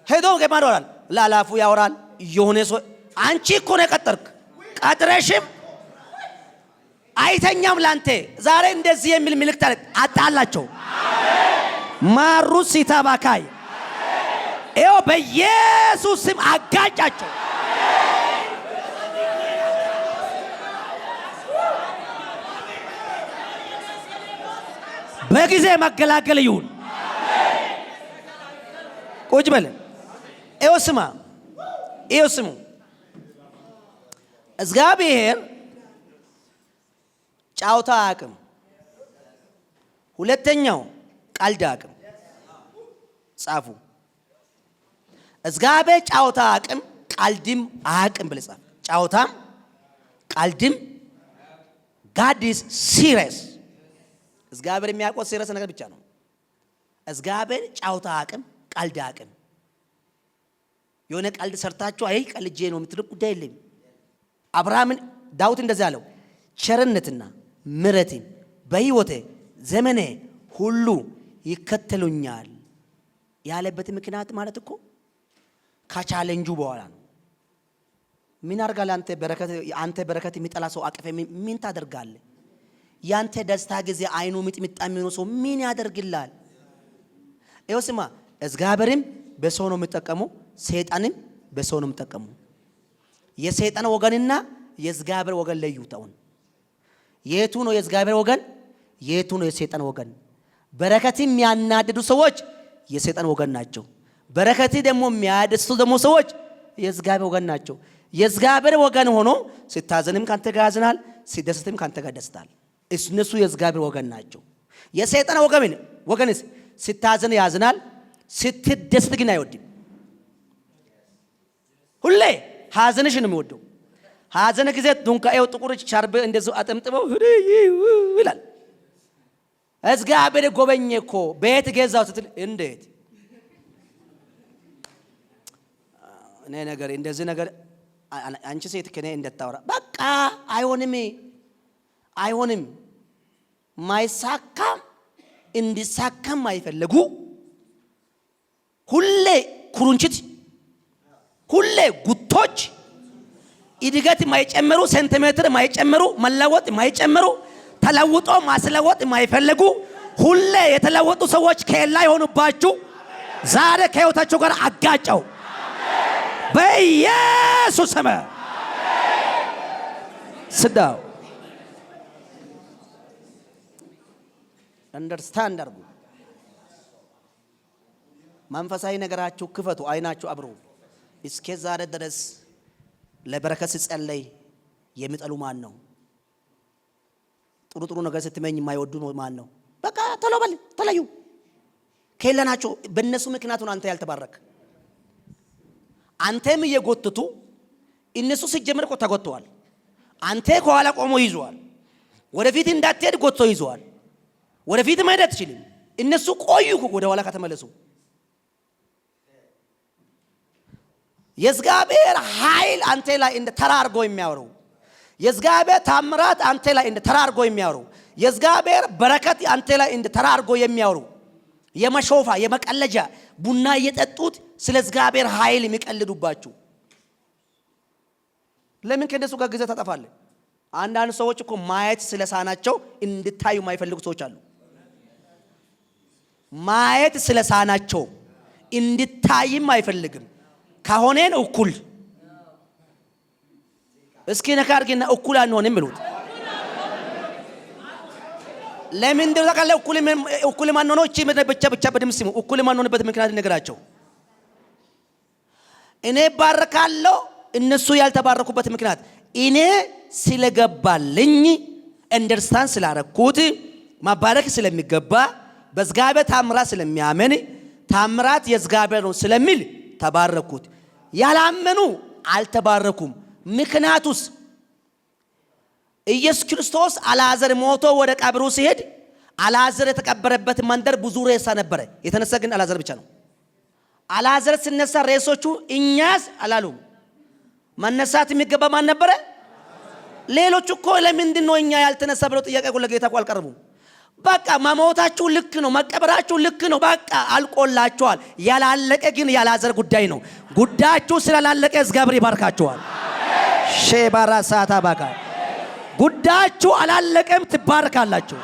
ሄዶ ገማ ያወራል፣ ላላፉ ያወራል። የሆነ ሰው አንቺ እኮ ነው የቀጠርክ። ቀጥረሽም አይተኛም ላንተ። ዛሬ እንደዚህ የሚል ምልክት አለ። አጣላቸው ማሩ ሲታባካይ ይኸው በኢየሱስ ስም አጋጫቸው። በጊዜ መገላገል ይሁን። ቁጭ በል። ይኸው ስማ፣ ይኸው ስሙ። እግዚአብሔር ጫውታ አያውቅም። ሁለተኛው ቀልድ አያውቅም። ጻፉ። እግዚአብሔር ጫውታ አያውቅም፣ ቀልድም አያውቅም ብለህ ጻፍ። ጫውታም ቀልድም፣ God is serious። እግዚአብሔር የሚያውቀው serious ነገር ብቻ ነው። እግዚአብሔር ጫውታ አያውቅም፣ ቀልድ አያውቅም። የሆነ ቀልድ ሰርታችሁ አይ ቀልጄ ነው የምትለው ጉዳይ የለም። አብርሃምን ዳዊት እንደዚህ አለው፣ ቸርነትና ምሕረትን በሕይወቴ ዘመኔ ሁሉ ይከተሉኛል ያለበት ምክንያት ማለት እኮ ከቻሌንጁ በኋላ ነው። ምን አርጋለህ አንተ? በረከት፣ አንተ በረከት የሚጠላ ሰው አቅፈ ምን ታደርጋለህ? ያንተ ደስታ ጊዜ አይኑ ሚጥሚጣ የሚሆነው ሰው ምን ያደርግልሃል? ይኸው ስማ፣ እግዚአብሔርም በሰው ነው የሚጠቀሙ፣ ሰይጣንም በሰው ነው የሚጠቀሙ። የሰይጣን ወገንና የእግዚአብሔር ወገን ለዩት። አሁን የቱ ነው የእግዚአብሔር ወገን? የቱ ነው የሰይጣን ወገን? በረከት የሚያናድዱ ሰዎች የሰይጣን ወገን ናቸው። በረከት ደግሞ የሚያደስቱ ደግሞ ሰዎች የእግዚአብሔር ወገን ናቸው። የእግዚአብሔር ወገን ሆኖ ስታዘንም ካንተ ጋር ያዝናል፣ ሲደሰትም ካንተ ጋር ደስታል። እነሱ የእግዚአብሔር ወገን ናቸው። የሰይጣን ወገንስ ስታዘን ያዝናል፣ ስትደሰት ግን አይወድም። ሁሌ ሀዘንሽ ነው የሚወደው። ሀዘን ጊዜ ዱንካኤው ጥቁር ሻርብ እንደዚሁ አጠምጥመው ይላል። እግዚአብሔር ጎበኘ እኮ፣ ቤት ገዛው ስትል እንዴት እኔ ነገር እንደዚህ ነገር አንቺ ሴት ከኔ እንደታወራ በቃ አይሆንም፣ አይሆንም። ማይሳካም እንዲሳካም አይፈለጉ፣ ሁሌ ኩርንችት፣ ሁሌ ጉቶች፣ እድገት ማይጨምሩ፣ ሴንቲሜትር ማይጨምሩ፣ መለወጥ ማይጨምሩ፣ ተለውጦ ማስለወጥ ማይፈልጉ፣ ሁሌ የተለወጡ ሰዎች ከላ የሆኑባችሁ ዛሬ ከህይወታቸው ጋር አጋጨው በኢየሱስ ስም። ስዳው understand አድርጉ። መንፈሳዊ ነገራችሁ ክፈቱ፣ አይናችሁ አብሩ። እስከ ዛሬ ድረስ ለበረከት ሲጸለይ የሚጠሉ ማን ነው? ጥሩ ጥሩ ነገር ስትመኝ የማይወዱ ማን ነው? በቃ ቶሎ በል ተለዩ። ከሌላ ናቸው። በእነሱ ምክንያት ነው አንተ ያልተባረክ። አንተም እየጎተቱ፣ እነሱ ሲጀምር እኮ ተጎትተዋል። አንተ ከኋላ ቆሞ ይዘዋል። ወደፊት እንዳትሄድ ጎትቶ ይዘዋል። ወደፊት መሄድ አትችልም። እነሱ ቆዩ እኮ ወደ ኋላ ከተመለሱ። የእግዚአብሔር ኃይል አንተ ላይ እንደ ተራርጎ የሚያወሩ፣ የእግዚአብሔር ታምራት አንተ ላይ እንደ ተራርጎ የሚያወሩ፣ የእግዚአብሔር በረከት አንተ ላይ እንደ ተራርጎ የሚያወሩ፣ የመሾፋ የመቀለጃ ቡና እየጠጡት ስለ እግዚአብሔር ኃይል የሚቀልዱባችሁ ለምን ከእነሱ ጋር ጊዜ ታጠፋለህ? አንዳንድ ሰዎች እኮ ማየት ስለሳናቸው እንድታዩ የማይፈልጉ ሰዎች አሉ። ማየት ስለሳናቸው እንድታይም አይፈልግም። ከሆነን እኩል እስኪ ነካ አድርጊና እኩል አንሆንም ብሉት። ለምንድን ነው ታውቃለህ? እኩል ማንሆነው? እቺ ብቻ ብቻ በድምፅ ስሙ። እኩል ማንሆንበት ምክንያት ነገራቸው። እኔ ባረካለሁ፣ እነሱ ያልተባረኩበት ምክንያት እኔ ስለገባልኝ፣ understand ስላረኩት፣ ማባረክ ስለሚገባ፣ በእግዚአብሔር ታምራት ስለሚያምን፣ ታምራት የእግዚአብሔር ነው ስለሚል ተባረኩት። ያላመኑ አልተባረኩም። ምክንያቱስ ኢየሱስ ክርስቶስ አልዓዛር ሞቶ ወደ ቀብሩ ሲሄድ አልዓዛር የተቀበረበት መንደር ብዙ ሬሳ ነበረ። የተነሳ ግን አልዓዛር ብቻ ነው። አልዓዛር ሲነሳ ሬሶቹ እኛስ አላሉም። መነሳት የሚገባ ማን ነበረ? ሌሎቹ እኮ ለምንድን ነው እኛ ያልተነሳ ብለው ጥያቄ እኮ ለጌታ እኮ አልቀረቡም። በቃ መሞታችሁ ልክ ነው፣ መቀበራችሁ ልክ ነው። በቃ አልቆላችኋል። ያላለቀ ግን የአልዓዛር ጉዳይ ነው። ጉዳያችሁ ስላላለቀ እግዚአብሔር ይባርካችኋል። ሼባራ ሳታ ባካ ጉዳያችሁ አላለቀም፣ ትባርካላችሁ።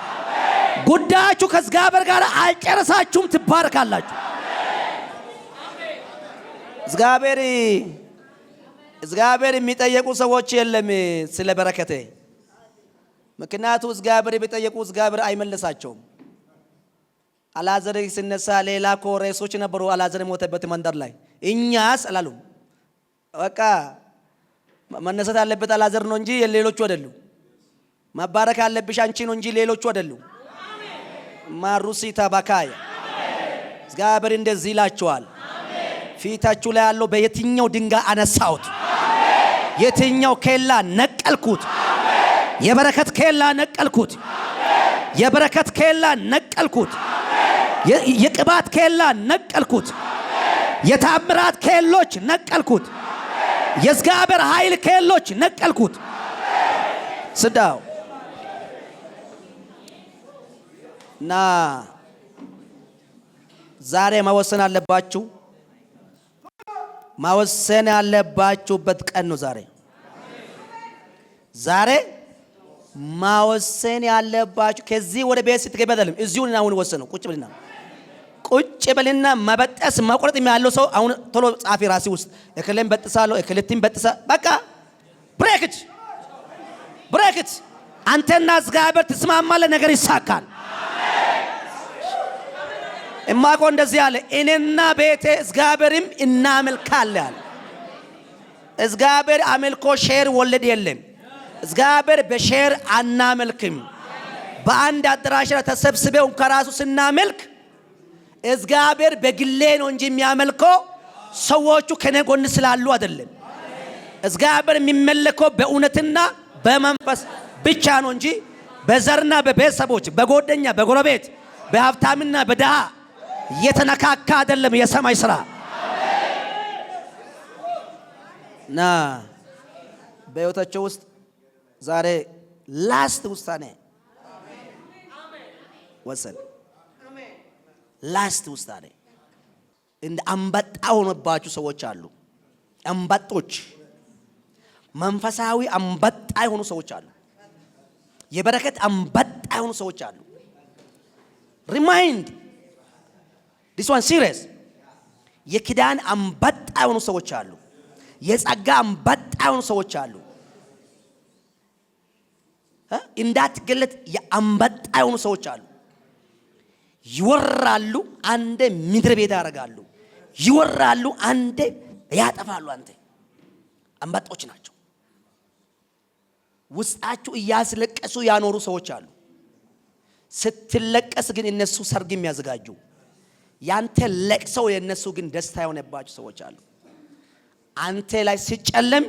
ጉዳያችሁ ከእግዚአብሔር ጋር አልጨረሳችሁም፣ ትባርካላችሁ። እግዚአብሔር የሚጠየቁ ሰዎች የለም ስለ በረከቴ። ምክንያቱ እግዚአብሔር ቢጠየቁ እግዚአብሔር አይመልሳቸውም። አልዓዛር ሲነሳ ሌላ እኮ ሬሶች ነበሩ አልዓዛር የሞተበት መንደር ላይ፣ እኛስ አላሉም። በቃ መነሳት ያለበት አልዓዛር ነው እንጂ ሌሎቹ አይደሉም። መባረክ ያለብሽ አንቺ ነው እንጂ ሌሎቹ አይደሉም። ማሩሲ ተባካያ እግዚአብሔር እንደዚህ ይላችኋል። ፊታችሁ ላይ ያለው በየትኛው ድንጋይ አነሳሁት? የትኛው ኬላ ነቀልኩት? የበረከት ኬላ ነቀልኩት። የበረከት ኬላ ነቀልኩት። የቅባት ኬላ ነቀልኩት። የታምራት ኬሎች ነቀልኩት። የእግዚአብሔር ኃይል ኬሎች ነቀልኩት። ስዳው እና ዛሬ መወሰን አለባችሁ። ማወሰን ያለባችሁበት ቀን ነው ዛሬ። ዛሬ ማወሰን ያለባችሁ ከዚህ ወደ ቤት ስትገቢ አይደለም፣ እዚሁ አሁን ወሰነው። ቁጭ በልና ቁጭ በልና መበጠስ መቁረጥ ያለው ሰው አሁን ቶሎ ጻፊ ራሲ ውስጥ እክሌን በጥሳለሁ፣ እክልቲን በጥሳ በቃ break it, break it። አንተና እግዚአብሔር ትስማማለህ፣ ነገር ይሳካል። እማቆ እንደዚህ አለ፣ እኔና ቤቴ እግዚአብሔርም እናመልካለን አለ። እግዚአብሔር አምልኮ share ወለድ የለም። እግዚአብሔር በ share አናመልክም። በአንድ አዳራሽ ላይ ተሰብስበው ከራሱ ስናመልክ እግዚአብሔር በግሌ ነው እንጂ የሚያመልከው ሰዎቹ ከኔ ጎን ስላሉ አይደለም። እግዚአብሔር የሚመለከው በእውነትና በመንፈስ ብቻ ነው እንጂ በዘርና በቤተሰቦች፣ በጓደኛ፣ በጎረቤት፣ በሀብታምና በድሃ የተነካካ አይደለም የሰማይ ስራ። እና በህይወታቸው ውስጥ ዛሬ last ውሳኔ ወሰን፣ last ውሳኔ። እንደ አንበጣ ሆነባችሁ ሰዎች አሉ። አንበጦች፣ መንፈሳዊ አንበጣ የሆኑ ሰዎች አሉ። የበረከት አንበጣ የሆኑ ሰዎች አሉ። Remind this one serious። የኪዳን አንበጣ የሆኑ ሰዎች አሉ። የጸጋ አንበጣ የሆኑ ሰዎች አሉ። እንዳትገለጥ የአንበጣ የሆኑ ሰዎች አሉ። ይወራሉ፣ አንዴ ምድረ ቤት ያደርጋሉ። ይወራሉ፣ አንዴ ያጠፋሉ። አንተ አንበጦች ናቸው። ውስጣችሁ እያስለቀሱ ያኖሩ ሰዎች አሉ። ስትለቀስ ግን እነሱ ሰርግ የሚያዘጋጁ፣ ያንተ ለቅሰው የእነሱ ግን ደስታ የሆነባቸው ሰዎች አሉ። አንተ ላይ ሲጨለም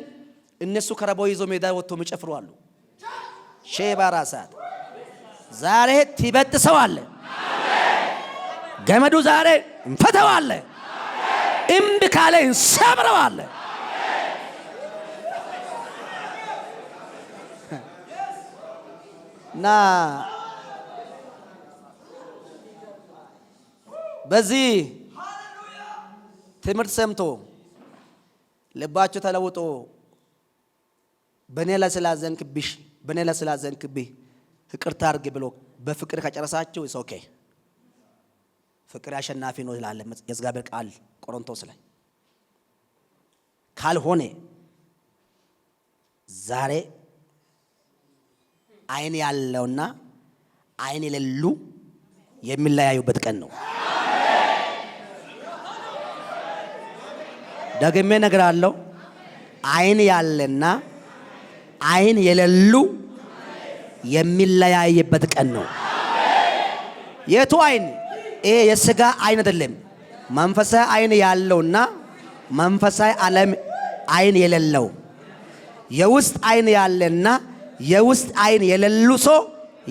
እነሱ ከረቦ ይዞ ሜዳ ወጥቶ የሚጨፍሩ አሉ። ሼባ ራሳት ዛሬ ትበጥሰዋለህ። ገመዱ ዛሬ እንፈተዋለን። እምቢ ካለ እንሰብረዋለን። እና በዚህ ትምህርት ሰምቶ ልባቸው ተለውጦ በእኔ ላይ ስላዘንክብሽ፣ በእኔ ላይ ስላዘንክብህ ይቅርታ አድርግ ብሎ በፍቅር ከጨረሳችሁ it's okay። ፍቅር አሸናፊ ነው ይላል የእግዚአብሔር ቃል ቆሮንቶስ ላይ። ካልሆነ ዛሬ አይን ያለውና አይን የሌሉ የሚለያዩበት ቀን ነው። ደግሜ እነግራለሁ። አይን ያለና አይን የሌሉ የሚለያይበት ቀን ነው። የቱ አይን? ይሄ የስጋ አይን አይደለም። መንፈሳዊ አይን ያለውና መንፈሳዊ ዓለም አይን የሌለው፣ የውስጥ አይን ያለና የውስጥ አይን የሌሉ ሰው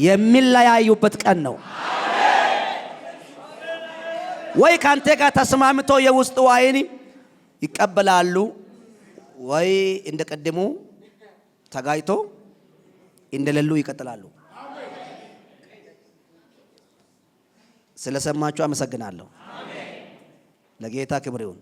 የሚለያዩበት ቀን ነው። ወይ ካንተ ጋር ተስማምቶ የውስጡ አይን ይቀበላሉ፣ ወይ እንደ ቀደሙ ተጋይቶ እንደሌሉ ይቀጥላሉ። ስለሰማችሁ አመሰግናለሁ። ለጌታ ክብር ይሁን።